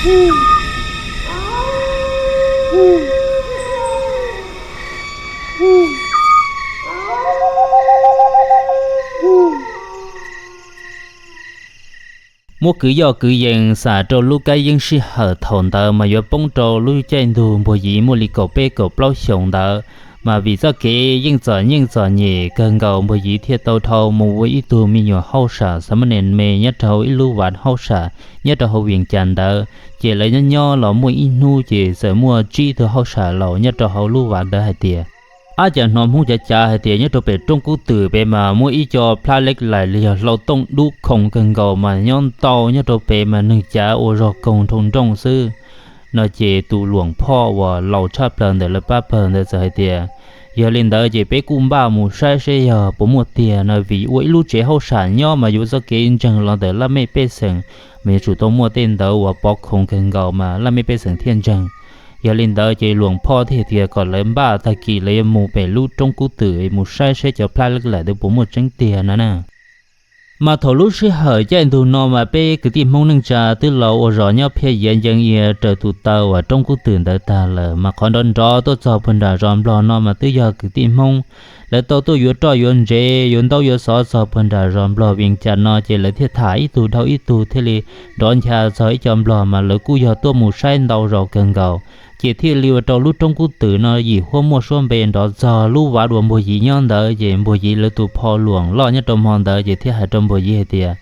Muab kwv yoj kwv yees xam rau lub kab yeeb sij hawm thaum ntawd mas yuav poob rau lub caij ntuj npuag yiv muaj li kaum peb kaum plaub xyoos ntawd, mas vim txoj kev yeej txom nyeej txom nyem kawg nkaus npuag yiv thiaj tau dhau mus ua ib tug me nyuam hauj sam xab mab nes me nyob rau hauv ib lub vav hauj sam nyob rau hauv Vias Cas ntawd. Ces lawv nyob nyob los muaj ib hnub ces txawm muaj tsib tug hauj sam laus nyob rau hauv lub vav ntawd hais tias, ab, cas hnov Hmoob cav cav hais tias nyob rau pem roob kub twm pem mas muaj ib co plab leb lais los yog hlau tooj dub khoov kawg nkaus mas nyob ntau nyob rau pem mas neeg cav ua zog koog nroo nrooj xwb no. Ces tus luam phoj uas laus tshaj plaws ntawm lawv pab pawg ntawd txawm hais tias, yog li ntawd ces peb kuj npaj mus saib seb yog puas muaj tiag no, vim ua ib lub tsev hauj sam nyob mas yuav txoj kev ntseeg los ntawm laj mej pej xeem mas yuav tsum tau muaj tej ntawd uas pov khoov kawg nkaus mas laj mej pej xeem thiaj ntseeg. Yog li ntawd ces luam phoj thiaj tias kom lawv npaj tag kis lawv yuav mus pem lub roob kub twm mus saib seb cov plab leb lais ntawd puas muaj tseeb tiag no na. Mas thaum lub sij hawm caij ntug no mas peb kwv tij Hmoob neej tsa twb los ua zos nyob phiaj yiav ncees ia raws tus taw uas roob kub twm ntawd tag lawm, mas qhov nrov nrov tuaj txog puag nram zos Nplog no mas twb yog kwv tij Hmoob. Lawv tau tuaj yuav roj yuav ntsev yuav ntaub yuav xov txog puag nram zos Nplog Vias Cas no ces lawv thiaj tham ib tug dhau ib tug thiaj li nrov ncha txog ib co Nplog mas lawv kuj yog tuaj mus saib ntau zaus kawg nkaus. Ces thiaj li ua rau lub roob kub twm no yim huab muaj suab npe nrov txog lub vav uas npuag yiv nyob ntawd, ces npuag yiv lawv tus pho luam loj nyob rau hmo ntawd ces thiaj hais rau npuag yiv hais tias,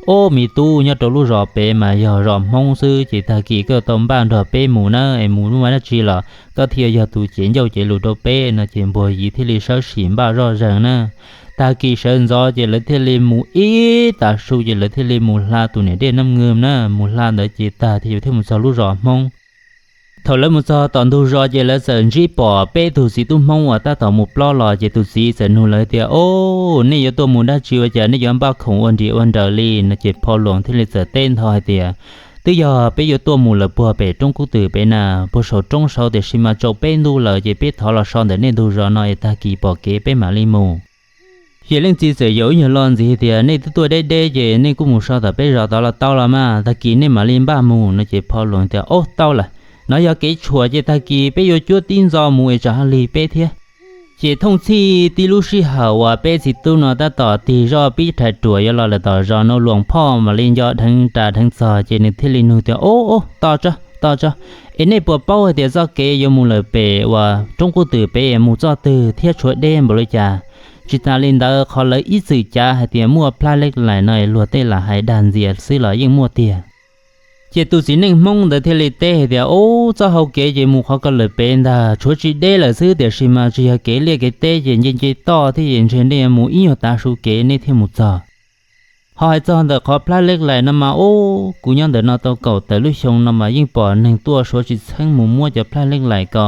ob, me tub, nyob rau lub zos pem mas yog zos Hmoob xwb, ces tag kis koj tau npaj nrog peb mus na, es mus lub vaj dab tsi los koj thiaj yog tus cev ncauj cev lus rau peb no. Ces npuag yiv thiaj li sawv tsees npaj zoj zeeg na. Tag kis sawv ntxov ces lawv thiaj li mus ib tag su ces lawv thiaj li mus hla tus niam dej Nab Nwj na, mus hla ntawd ces tag thiaj mus txog lub zos Hmoob. Thaum lawv mus txog tom ntug zos ces lawv txawm ntsib pom peb tug txiv tub Hmoob uas tab tom mus plob los, ces tus txiv txawm nug lawv tias, ob, nej yuav tuaj mus dab tsi ua cas nej yuav npaj khoom ua nrim ua nraws li no? Ces pho luam thiaj li txawm teb ntho hais tias, twb yog peb yuav tuaj mus lawm puag pem roob kub twm pem na, puag saum roob saud, tiam sis mas tsaus peb ntuj lawm ces peb thov los so ntawm nej ntug zos no es tag kis pom kev peb mam li mus. Ces leej txiv txawm yaum ib nyuag lo ntxiv tias, nej twb tuaj deb deb ces nej kuj mus so tom peb zos tod los tau los mas, tag kis nej mam li npaj mus no. Ces pho luam tias, ob, tau lawm, no yog kev tshuam ces tag kis peb yuav cuab tib ntxo mus es tsam ho lig peb thiab. Ces thooj txhij tib lub sij hawm uas peb txiv tub no tab tom tig zoj pib rhais ruam yuav los lawm tom zos no, luam phoj mam li nco dheev ras dheev txog ces nws thiaj li nug tias, ob, ob, toj tso, toj tso, es nej puas paub hais tias txoj kev yuav mus lawm pem uas roob kub twm pem mus txoj twg thiab tshuav deb npaum li cas? Tsis tas li ntawd, qhov lawv ib txwm cav hais tias muaj plab leb lais no es luag tej lam hais dag ntxias xwb los yeej muaj tiag. Ces tus txiv neej Hmoob ntawd thiaj li teb hais tias, ub, txoj hau kev ces mus qhov ko lawm pem ntag, tshuav tsis deb lawm xwb, tiam sis mas tsis yog kev liaj kev teb ces nce nce toj thiab, es ntshe nej mus ib nyuag tav su kev nej thiaj mus txog. Ho hais txog ntawm qhov plab leb lais no mas, ub, kuv nyob ntawm no tau kaum tawm lub xyoo no mas yeej pom neeg tuaj suav tsis txheeb mus muab cov plab leb lais ko,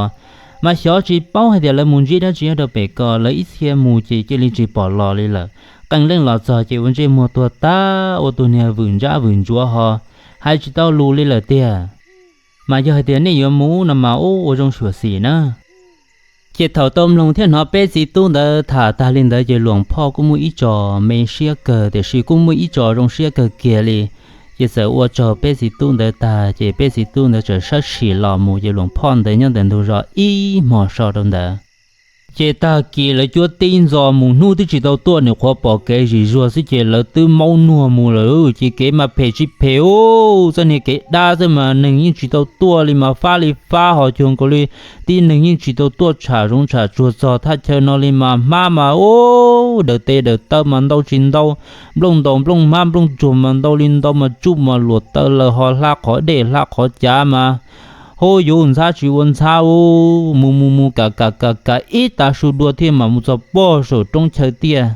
mas xyov tsis paub hais tias lawv mus ntsib dab tsi nyob rau pem ko, lawv ib txhia mus ces cia li tsis pom los li lawm. Qee leej los txog ces ua ntsej muag tuag tag, ua tus niag vwm ntsab vwm ntsuav ho hais tsis tau lus li lawm tiag. Mas yog hais tias nej yuav mus no mas, ub, ua zoo xyuam xim na. Ces thaum tau mloog thiab hnov peb txiv tub ntawd tham tag li ntawd ces luam phoj kuj muaj ib tso me siab kawg, tiam sis kuj muaj ib tso zoo siab kawg kiag li. Ces txawm ua tsaug peb txiv tub ntawd tag ces peb txiv tub ntawd txawm sawv tsees los mus, ces luam phoj ntawd nyob ntawm ntug zos ib hmo so rau ntawd. Ces tag kis lawv cuab tib ntxo mus, hnub twb tsis tau tuaj, nyuam qhuav pom kev zim zuag xwb ces lawv twb maub nuag mus lawm. Ces kev mas phem tsis phem, ub, txoj niag kev dab xwb mas neeg yeej tsis tau tuaj li mas fab li fab, ho cuag nkaus li tib neeg yeej tsis tau tuaj tsham zoov tsham tsuag txog thaj chaw no li mas hmab mas, ub, daws tes daws taw mas ntau tsis ntau, nplooj ntaus nplooj hmab nplooj tsuag mas ntau li ntau mas tsuj mas luam taw lawm, ho hla qhov dej hla qhov cav mas hub yuv ntxhab tsis ua ntxhab, ub, mus mus mus kam kam kam kam ib tav su dua thiaj mam mus txog pog saum roob chaw tiaj.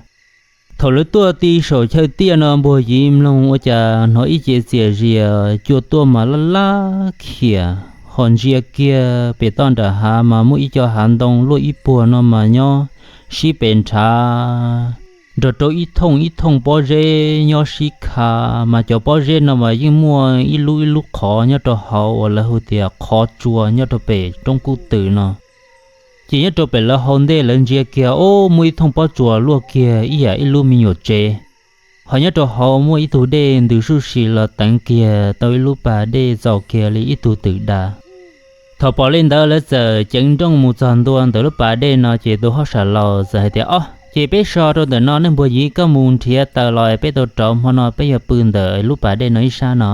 Thaum lawv tuaj ti saum chaw tiaj no npuag yiv mloog ua cas hnov ib ce txias zias cua tuaj mas laj laj khiam, ho ntsia kiag pem toj nram hav mas muaj ib co hav ntoo luaj ib puag no mas nyob sib pes nrhav nrog rau ib thooj ib thooj pob zeb nyob sib kha, mas cov pob zeb no mas yeej muaj ib lub ib lub qhov nyob rau hauv uas lawv hu tias qhov tsua nyob rau pem roob kub twm no. Ces nyob rau pem lawv hauv ntej lawv ntsia kiag, ub, muaj ib thooj pob tsuas luaj kiag ib yam ib lub me nyuam tsev. Ho nyob rau hauv muaj ib tug dej ntws suj si los teev kiag tau ib lub pas dej txaus kiag li ib tug twm dav. Thaum pom li ntawd lawv txawm ceev nrooj mus txog ntua ntawm lub pas dej no ces tus hauj sam laus txawm hais tias, Ob, ces peb so rau ntawm no ne, npawg Yiv, koj mus nrhiav taws los peb tau rauv, hmo no peb yuav pw ntawm lub pas dej no ib sab no.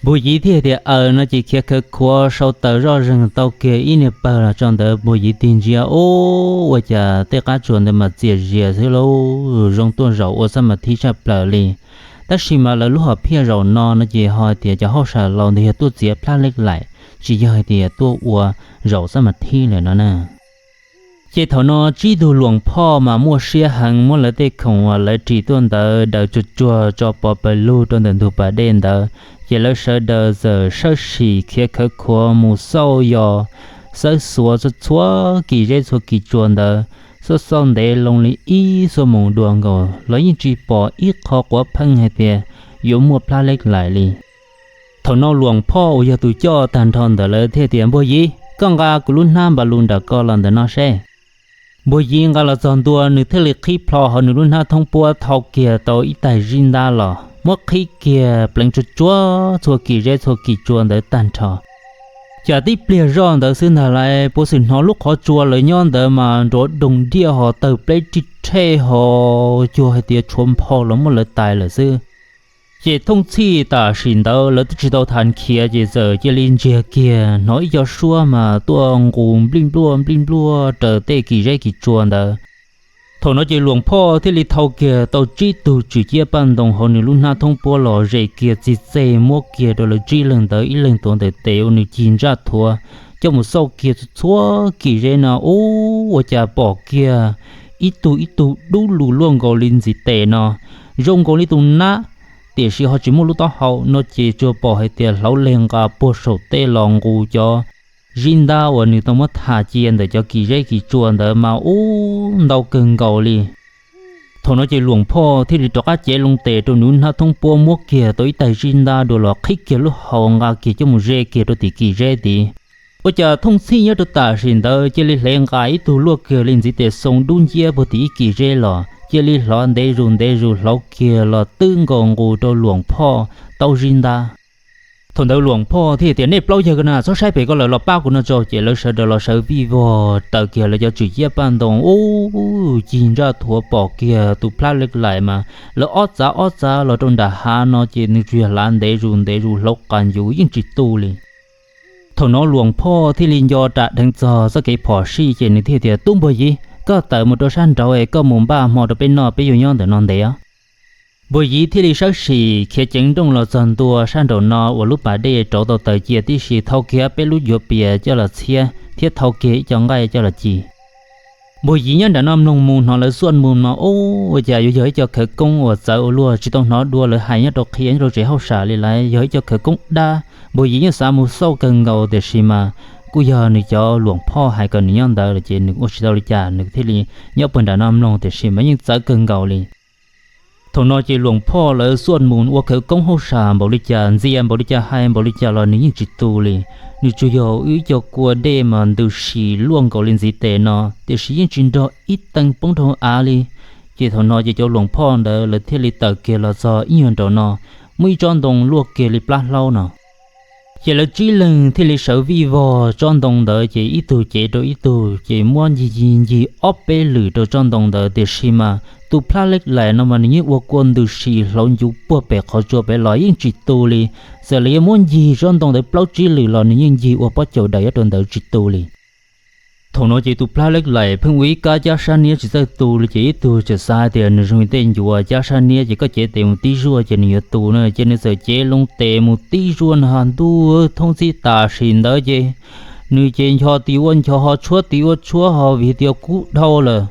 Npawg Yiv thiaj tias, Aws, no ces khiav khawv khuav sau taws zoj zeeg tau kiag ib niag pawg los tso ntawd, npawg Yiv tig ntsia, Ub, ua cas tej qab tsuas ntawd mas txias zias xwb lauj, zoo tuaj zaum ua xab mas thib tshaj plaws li. Tab sis mas lawv lub hom phiaj zaum no no ces ho tias cov hauj sam laus ntawd yog tuaj txiav plab lej laim, tsis yog hais tias tuaj ua zaum xab mas thib lawm no na. Ces thaum no tsib tug luas phoj mas muaj siab heev, muab lawv tej khoom uas lawv ris tuaj ntawd daws tsuag tsuag tso pov pawg lug rau ntawm ntug pas dej ntawd, ces lawv sawv daws txawm sawb sim khiav khawv khuav mus xauj yos, xawb xuav txhua txhua kis zeb txhua kis tsua ntawd, xauj xauj ntev loo li ib xuab moos dua nkaus los yeej tsis pom ib qho quav pheej hais tias yuav muaj plab lej laim li. Thaum no luas phoj uas yog tus coj tag nrho ntawd lawv thiaj tias, Npawg Yiv, koj nqa kuv lub hnab npa lus nram ko los ntawm no seb. Npawg Yiv nqa los txog ntua, nws thiaj li qhib plho hauv nws lub hnab thoob puab thau kiag tau ib taig zib ntab los muab qhib kiag pleev tsuag tsuag txhua kis zeb txhua kis tsua ntawd tag nrho. Cas tib pliag zoj ntawd xwb ntag lauj, puas xwm hnov lub qhov tsua lawv nyob ntawd mas nrov doog diaj ho tawg pleb rij rhej ho cuag hais tias tshuav nphau los muab lawv tais lawm xwb. Ces thooj txhij tam sim ntawd lawv twb tsis tau tham khiav ces txawm cia li ntsiag kiag hnov ib co suab mas tuaj nqus nplij npluaj nplij npluaj raws tej kis zeb kis tsua ntawd. Thaum no ces luas phoj thiaj li thau kiag tau tsib tug tswm ciab paj ntoo hauv nws lub hnab thoob puab los ze kiag txij txej muab kiag rau lawv tsib leeg ntawd ib leeg tuav ntawm tes ua nws cig ntsaj thuav coj mus xauj kiag txhua txhua kis zeb no, ub, ua cas pom kiag ib tug ib tug dub lug luaj nkaus li ntxiv tes no, zoo nkaus li tus nab, tiam sis ho tsis muaj lub taub hau no ces tsuas pom hais tias hlauv leg nqa puag saum tej los nqus cov zib ntab uas nws tau muab tham cia ntawm cov kis zeb kis tsua ntawd mas ub ntau kawg nkaus li. Thaum no ces luas phoj thiaj li rov qab cev loo tes rau nws lub hnab thoob puab muab kiag tau ib taig zib ntab dua los qhib kiag lub hau nqa kiag coj mus ze kiag rau tim kis zeb tid. Ua cas thooj txhij nyob rau tam sim ntawd cia li hle nqa ib tug luaj kiag li ntxiv tes xoo dub nciab puag tim ib kis zeb los cia li hlov ntev zus ntev zus hlauv kiag los twb nkaus nqus rau luas phoj tau zib ntab. Thaum ntawd luas phoj thiaj tias, Nej plaub yawg ko na, txhob saib pem ko lawm, los pab kuv no tso. Ces lawv sawv daws los sawv vij vog taws kiag lawv cov tswm ciab paj ntoo, ub, cig ntsaj thuav pom kiag tus plab lej laim mas lawv ob txav ob txav los rau nram hav no ces nws tsuas yog hlav ntev zus ntev zus hlauv qas ncuv yeej tsis tu li. Thaum no luas phoj thiaj li nco ram dheev txog txoj kev phom sij ces nws thiaj tias, Tub npawg Yiv, koj tawm mus rau sab nraud es koj mus npaj hmo rau peb noj, peb yuav nyob ntawm no ntev. Npawg Yiv thiaj li sawb sim khiav ceev nrooj los txog ntua sab nraum no uas lub pas dej rauv tau taws cia tib si, thau kiag peb lub cuav pias coj los txhiab thiab thau kiag ib co nqaij coj los ci. Npawg Yiv nyob nram no mloog mus hnov lawv xuaj mus no, ub, ua cas yuav yog ib co khawv koob uas txawv ua luaj, tsis tau hnov dua lawv hais nyob rau qhia nyob rau tsev hauj sam li lawm, yog ib co khawv koob dab. Npawg Yiv yeej xav mus xauj kawg nkaus tiam sis mas kuj yog nws cov luas phoj hais kom nws nyob ntawd lawm ces nws ua tsis tau li cas, nws thiaj li nyob puag nram no mloog tiam sis mas yeej txawv kawg nkaus li. Thaum no ces luas phoj lawv xuaj mus ua khawv koob hauj sam npaum li cas, ntxias npaum li cas, hais npaum li cas los nws yeej tsis tu li. Nws tsuas yog ib co kua dej mas ntws si luaj nkaus li ntxiv tes no tiam sis yeej tsis nrog ib tee poob rau av li. Ces thaum no ces cov luas phoj ntawd lawv thiaj li tawm kiag los txog ib nyuag nraum no, muaj ib tsob ntoo luaj kiag li plab hlaub no. Ces lawv tsib leeg thiaj li sawv vij vog tsob ntoo ntawd ces ib tug cev rau ib tug ces muab ncig ncig ncig ob peb lwm rau tsob ntoo ntawd tiam sis mas tus plab lej laim no mas nws yeej ua kua ntws si hlauv ncuv puag pem qhov tsua pem los yeej tsis tu li. Txawm lawv yuav muab ncig tsob ntoo ntawd plaub tsib lwm los nws yeej ncig ua pob caus daws nyob rau ntawd tsis tu li. Thaum no ces tus plab lej laim pheej ua ib kab cab sab niab tsis txawj tu li ces ib tug txawm xav hais tias nws zoo li tej ncuav cab sab niab ces koj cev tes mus tib zuaj ces nws yuav tu na, ces nws txawm cev loo tes mus tib zuaj no ha ntuj, thooj txhij tam sim ntawd ces nws ces ncho tid ua ncho ho tshuab tid ua tshuab ho vim tias kub dhau lawm.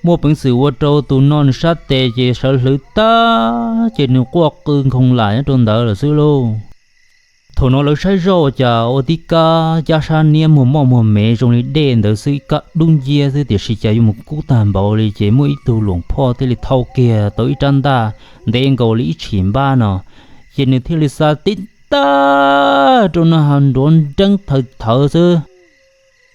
Muaj peev xwm ua rau tus no nws sab tes ces sawv hlwv tag ces nws quaj qw nkhoos lam nyob rau ntawd lawm xwb lauj. Thaum no lawv saib zoj ua cas ua tib kab cab sab niab muag moj muag mev zoo li dej ntawd xwb, ib kab dub nciab xwb tiam sis cas yuav mus kub tag npaum li. Ces muaj ib tug luas phoj thiaj li thau kiag tau ib rab ntaj ntev nkaus li ib tshim npab no, ces nws thiaj li xa tib tag rau no ha nruav nreeb thawv thawv xwb.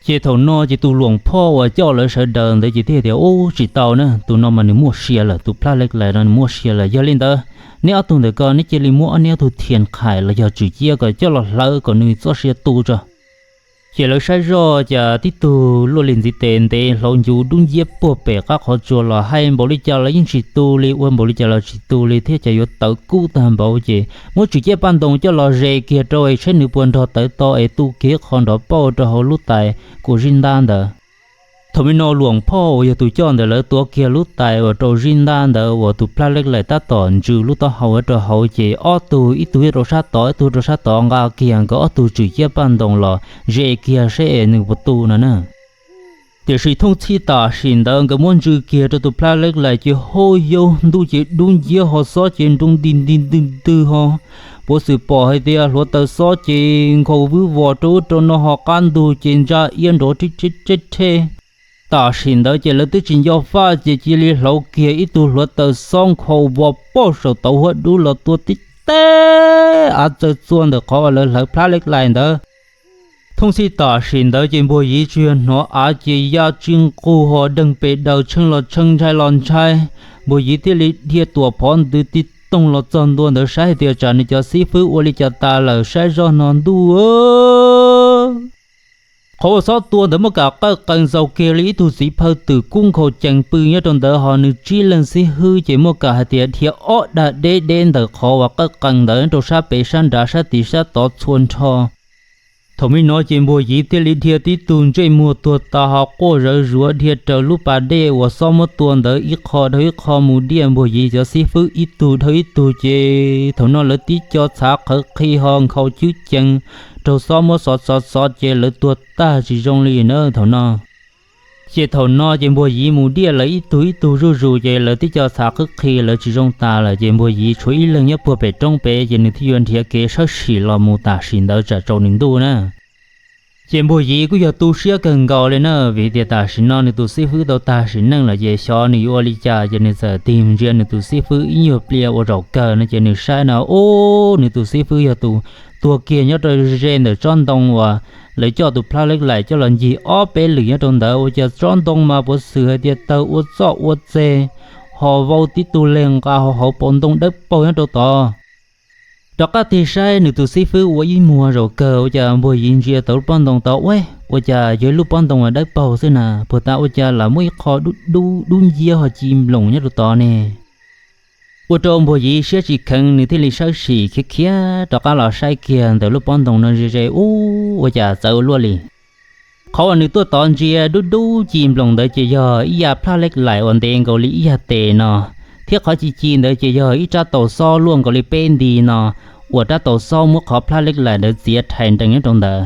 Ces thaum no ces tus luam phoj uas coj lawv sawv daws ntawd ces thiaj tias, Ub, tsis tau na, tus no mas nws muaj sia lawm, tus plab leeb lais no nws muaj sia lawm. Yog li ntawd, neb ob tug ntawm ko neb cia li muab ob neb ob tug thiam qhais los yog tswm ciab kom coj los hlawv kom nws txoj sia tu tso. Ces lawv saib zoj cas tib tug luaj li ntxiv tes ntev hlauv ncuv dub nciab puag pem qab qhov tsua los hais npaum li cas los yeej tsis tu li, ua npaum li cas los tsis tu li thiab cas yuav tawv kub tag npaum. Ces muab tswm ciab paj ntoos coj los zes kiag rau es saib nws puas nrog tawv to es tu kiag qho nrov pauj rau hauv lub tais kuv zib ntab ntawd. Thaum me no luam phoj uas yog tus coj ntawd lawv tuav kiag lub tais uas rau zib ntab ntawd uas tus plab leeb lais tab tom ntsws lub taub hau rau hauv ces ob tug, ib tug rau sab tod ib tug rau sab tod nqa kiag nkawd ob tug tswm ciab paj ntoos los zes kiag saib es nws puas tu no na. Tiam sis thooj txhij tam sim ntawd nkawd muab ntsws kiag rau tus plab leeb lais ces hauv yaus ntuj ces dub nciab ho xob ces nroo nti nti ntwg ntwg ho. Puav xwm pom hais tias hluav taws xob ces nkhaus vwb vos rau ub rau no ho qab ntug ces ntsa iab nrov rib reb reb reb. Tam sim ntawd ces lawv twb tsis nco faj ces cia li hlauv kiag ib tug hluav taws xob nkhaus vos pog saum tauv huab dub los tua tib teb av txawm txua ntawm qhov uas lawv hlawv plab leeb lais ntawd. Thooj txhij tam sim ntawd ces npuag yiv tsuas yog hnov av ces ya tsw nqug ho deeg pes daws tsheej los tsheej ntshai los ntshai. Npuag yiv thiaj li dhia tuam phov ntws ti toog los txog ntua ntawd saib hais tias tsam nws cov xib fwb ua li cas tas lawm, saib zoj no ntuj qhov uas xob tua ntawd muaj kam qawj qees xaus kiag li ib tug txiv phaw twm kub nkhaus cees pw nyob rau ntawd ho nws tsib leeg xib hwb ces muaj kam hais tias dhia ob dag deb deb ntawm qhov uas qawj qees ntawd rau sab pem sab nrad sab tid sab tod txhua nrho. Thaum me no ces npuag yiv thiaj li dhia tib tug ntsej muag tuag tas ho quaj zawv zuav dhia raws lub pas dej uas xob muab tua ntawd ib qho dhau ib qho mus diaj npuag yiv cov xib fwb ib tug dhau ib tug ces thaum no lawv tib co txhav qhawv qhi ho nkhaus cwb cees raug xob muab xov xov xov ces lawv tuag tag tsis zoo li na thaum no. Ces thaum no ces npuag yiv mus diaj lawv ib tug ib tug zuj zus ces lawv tib co txhav qhwb qhi lawv tsis zoo tas lawm ces npuag yiv tshuav ib leeg nyob puag pem roob pem ces nws thiaj yuav nrhiav kev sawb sim los mus tam sim ntawd tsam tsaus nws ntuj na. Ces npuag yiv kuj yog tu siab kawg nkaus li na vim tias tam sim no nws tus xib fwb tau tag sim neej lawm ces xyov nws yuav ua li cas ces nws txawm tig ntsia nws tus xib fwb ib nyuag pliag ua zaum kawg no ces nws saib no ub nws tus xib fwb yog tus tuag kiag nyob rau ze ntawm tsob ntoo uas lawv coj tus plab leeb lais coj los ncig ob peb lwm nyob rau ntawd ua cas tsob ntoo mas puav xwm hais tias tawg ua txoj ua txeg ho vau tib tug leg nqa ho hauv paus ntoo dawb paug nyob rau tod. Rov qab tig saib nws tus xib fwb ua ib muag zaum kawg ua cas npuag yiv ntsia tau lub pob ntoo tod ua, ua cas yog ib lub pob ntoo dawb paug xwb na, puag ta ua cas lam muaj ib qho dub dub nciab ho ci nploos nyob rau tod ne. Ua rau npuag yiv siab tsis kheev nws thiaj li sawb sim khiav khiav rov qab los saib kiag ntawm lub pob ntoo no ze ze ub ua cas txawv ua luaj li. Qhov uas nws tuaj tod ntsia dub dub ci nploos ntawd ces yog ib yam plab leeb lais uas ntev nkaus li ib yam tes no, thiab qhov ci ci ntawd ces yog ib rab taus xob luaj nkaus li peb nti no, uas rab taus xob muab qhov plab leeb lais ntawd txiav rhais nrees nyob rau ntawd.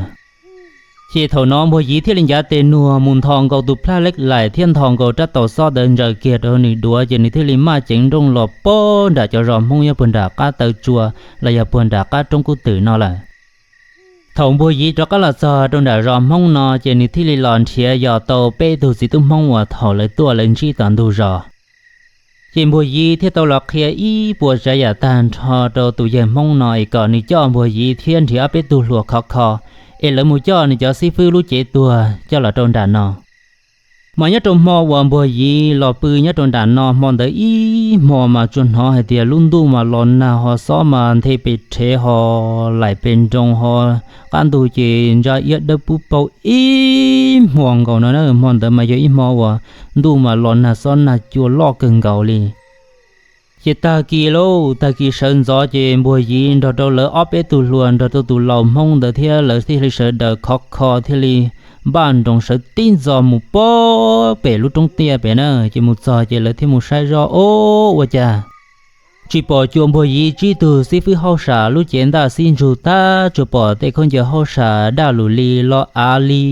Ces thaum no npuag yiv thiaj li ncav tes nuag mus nthos nkaus tus plab leeb lais thiab nthos nkaus rab taus xob ntawd ntsaws kiag rau nws duav ces nws thiaj li maj ceev nrooj los puag nram cov zos Hmoob nyob puag nram qab taw tsua los yog puag nram qab roob kub twm no lawm. Thaum npuag yiv rov qab los txog rau nram zos Hmoob no ces nws thiaj li los nrhiav yos tau peb tug txiv tub Hmoob uas thaum lawv tuaj lawv ntsib tom ntug zos. Ces npuag yiv thiaj tau los qhia ib puas tsav yam tag nrho rau tus yawg Hmoob no es kom nws coj npuag yiv thiab nrhiav ob peb tug hluas khov kho es lawv mus coj nws cov xib fwb lub cev tuag coj los rau nram no. Mas nyob rau hmo uas npuag yiv los pw nyob rau nram no hmo ntawd ib hmo mas tsuas hnov hais tias lub ntuj mas los nag ho xob mas nthe pes rhev ho laim pes nroo ho qab ntug ces ntsa iab dawb pub paug ib hmo nkaus no na. Hmo ntawd mas yog ib hmo uas ntuj mas los nag xob nag cua loj kawg nkaus li. Ces tag kis lauj, tag kis sawv ntxov ces npuag yiv nrog rau lawv ob peb tug hluas nrog rau tus laus Hmoob ntawd thiab lawv thiaj li sawv daws khov kho thiaj li npaj nroos sawv tib ntxov mus puag pem lub roob tiaj pem na. Ces mus txog ces lawv thiaj mus saib zoj, o, ua cas tsis pom cuas npuag yiv tsib tug xib fwb hauj sam lub cev ntaj xib ntsug tag, tsuas pom tej khaub ncaws hauj sam daj lus li los av li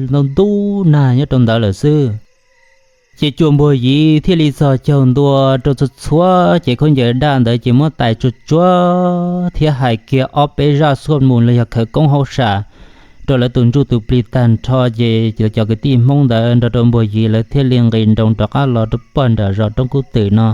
ntau ntub nag nyob rau ntawd lawm xwb. Ces cuas npuag yiv thiaj li txog caug ntua rau txhua txhua cev khaub ncaws daj ntawd ces muab tais tsuag tsuag thiab hais kiag ob peb zaj xuaj mus los yog khawv koob hauj sam rau lawv tus ntsuj tus plig tag nrho ces cov kwv tij Hmoob ntawd nrog rau npuag yiv lawv thiaj li nqis nroos rov qab los rau puag nram zos roob kub twm no.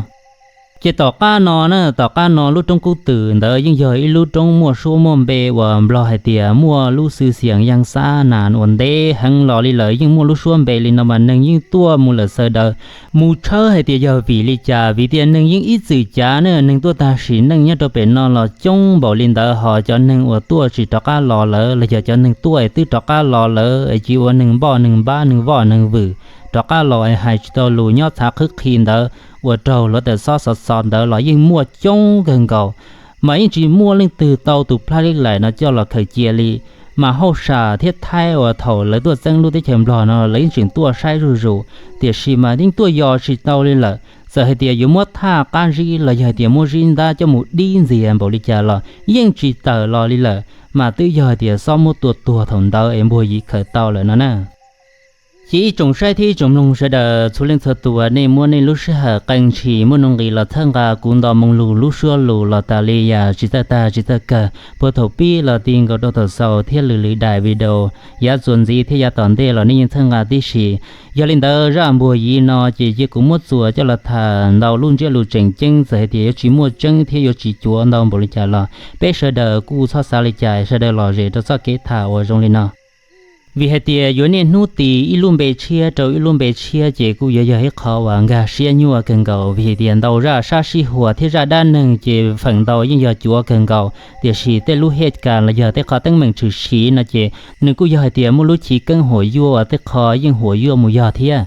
Ces tom qab no na, tom qab no lub roob Kub Twm ntawd yeej yog ib lub roob muaj suab muaj npe uas Nplog hais tias muaj lub xwm xiam yaj xab nas uas ntev heev los li lawm, yeej muaj lub suab npe li no mas neeg yeej tuaj mus lawm sawv daws. Mus tshawb hais tias yog vim li cas, vim tias neeg yeej ib txwm cav ne, neeg tuaj tag sim neej nyob rau pem no los coob npaum li ntawd, ho cov neeg uas tuaj tsis rov qab los lawm los yog cov neeg tuaj es twb rov qab los lawm es cia ua neeg npoj neeg npab, neeg voj neeg vwm, rov qab los es hais tsis tau lus, nyob txhav qhwb qhi ntawd ua raug hluav taws xob xov xov ntawd los yeej muaj coob kawg nkaus. Mas yeej tsis muaj leej twg tau tus plhaib lib laim no coj los khaws cia li. Mas hauj sam thiab thaib uas thaum lawv tuaj txeeb lub teb chaws Nplog no lawv yeej tseem tuaj saib zuj zus, tiam sis mas yeej tuaj yos tsis tau li lawm. Txawm hais tias yuav muab thaj qab zib los yog hais tias muab zib ntab coj mus dib ntxias npaum li cas los yeej tsis tawm los li lawm, mas twb yog hais tias xob muab tua tuag thaum ntawd es npuag yiv khaws tau lawm no na. Ces ib tsoom saib thiab ib tsoom mloog sawv daws txhua leej txhua tus, nej muab nej lub sij hawm qee tshis muaj nuj nqis los txhawb nqa kuv nto moo lug lub suab lus los tas li yam tsis txawj tag tsis txawj kawg, puag thaum pib los ti nkaus rau thaum xaus thiab lwm lwm daim video, yav txuas ntxiv thiab yav tom ntej los nej yeej txhawb nqa tib si. Yog li ntawd zaj npuag yiv no ces cia kuv muab txuas coj los tham ntau lub ntsiab lus tseem ceeb, txawm hais tias yuav tsis muaj tseeb thiab yuav tsis cuav ntau npaum li cas los peb sawv daws kuj txhob xav li cas, sawv daws lom zem rau txoj kev tham uas zoo li no. Vim hais tias yuav niaj hnub tis ib lub npe tshiab rau ib lub npe tshiab ces kuj yuav yog ib qho uas nkag siab nyuaj kawg nkaus, vim hais tias ntau zaj sab sib huas thiab zaj dab neeg ces feem ntau yeej yog cuav kawg nkaus, tiam sis tej lub hej kas los yog tej qhov teeb meem tshwm sim no ces nws kuj yog hais tias muaj lub chiv keeb huam yuaj uas tej qho yeej huam yuaj mus yog thiab.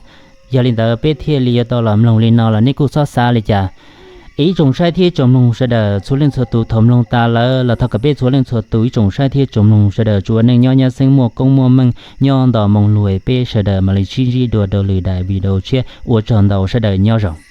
Yog li ntawd peb thiaj li yuav tau los mloog li no los nej kuj txhob xav li cas. Ib tsoom saib thiab ib tsoom mloog sawv daws txhua leej txhua tus, thaum mloog tas lawm los thov kom peb txhua leej txhua tus ib tsoom saib thiab ib tsoom mloog sawv daws tsuas ua neej nyob nyab xeeb muaj koob muaj meej nyob nto moo lug, peb sawv daws mam li sib ntsib dua rau lwm daim video tshiab. Ua tsaug ntau, sawv daws nyob zoo.